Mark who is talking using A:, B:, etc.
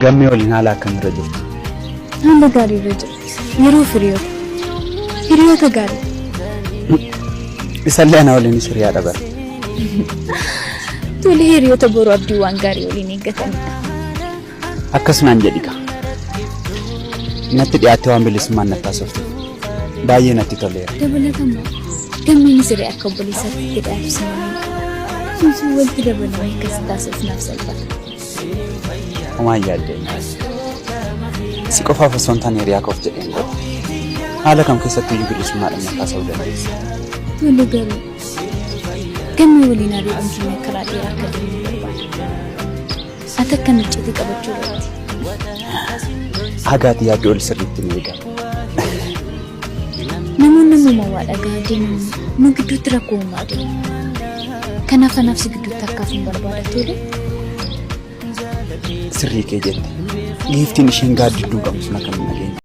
A: Gammee waliin haala akkamiirra jirtu?
B: Haala gaariirra jira. Yeroo hiriyoota. Hiriyoota gaarii.
A: Isallee ana waliinis hiriyaa dhabara.
B: Tole hiriyoota boruu abdii waan gaarii waliin eeggatanidha.
A: Akkas naan jedhi kaa. Natti dhiyaattee waan bilisummaan natti haasofte. Baay'ee natti toleera.
B: Dabalata immoo gammeenis hiree akka obboleessaatti itti dhiyaatu si malee. Sun sun walitti dabalamee akkas taasisuuf naaf salphata.
A: Homaa hin yaaddeen. Si qofaaf osoo hin taane hiriyaa koof jedheen godha. Haala kam keessatti iyyuu bilisummaadhaan natti haasa'uu dandeessa.
B: Tole garuu gammee waliin hariiroon keenya karaa dheeraa akka deemu barbaada. Ati akka micciitii qabachuu irratti.
A: Hagaati yaaddoo ol sirriitti ni eegama.
B: Namoonni ammuma waa dhaga'aa deeman nu gidduutti rakkoo uumaa deemu. Kanaaf anaaf si gidduutti akka hafuun barbaada tole.
A: Sirrii kee jette. Giiftiin isheen gaaddidduu qabdu sun akka hin dhageenye.